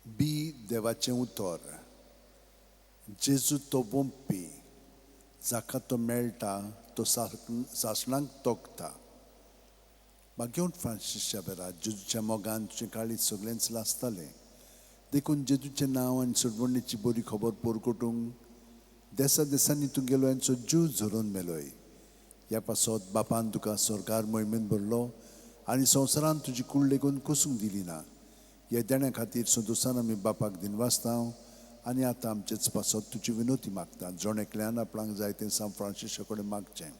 बी देवाचें उतर. जेजू तो वोंपपी, जाका तो मेळटा तो सासणाक तोखता. भाग्यवंत फ्रांसीस शाबेरा, जेजूच्या मोगान तुजें काळीज सगळेंच लासतालें. देखून जेजूचें नांव आनी सोडवणीची बरी खबर पोरकोटूंक देसा देसांनी तूं गेलो यांचो जीव झरोवन मेलोय. ह्या पासत बापान तुका सरकार मोहिमेन भरलो आनी संवसारान तुजी कूड लेगून कसूंक दिली ना. ह्या देण्या खातीर संतोशान आमी बापाक दिनवासता आनी आतां आमचेच पासत तुजी विनोती मागता. जण एकल्यान आपणाक जाय तें सांत फ्रांसिसा कडेन मागचें.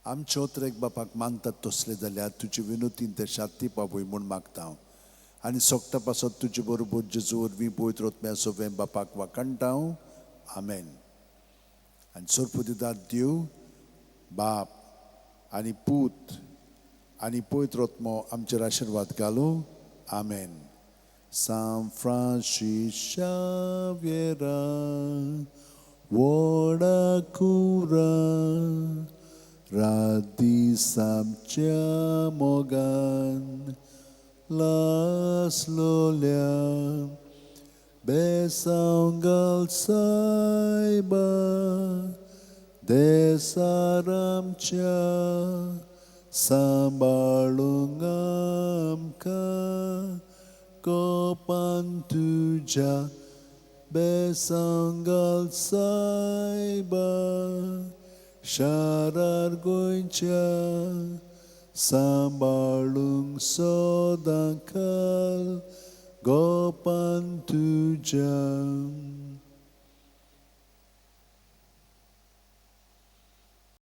आमचे ओतरेक बापाक मानतात तसले जाल्यार तुजी विनोतीन ते शांती पावय म्हूण मागता आनी सोगटा पासत तुजे बरोबर जेजू वरवीं पवित्र आत्म्या सोवें बापाक वाखाणटा. आमेन. आनी सोरपुदिदार देव बाप आनी पूत आनी पवित्र आत्मो आमचेर आशिर्वाद घालूं. आमेन. सांत फ्रांसीस शाव्येरा व्हडा कुरा रात दीस आमच्या मोगान लासलोल्या बेसांव घाल सायबा देसार आमच्या सांबाळूंक आमकां कोपान तुज्या बेसांव घाल सायबा शारार गोंयच्या सांबाळूंक सदां काल गोपान तुज्या.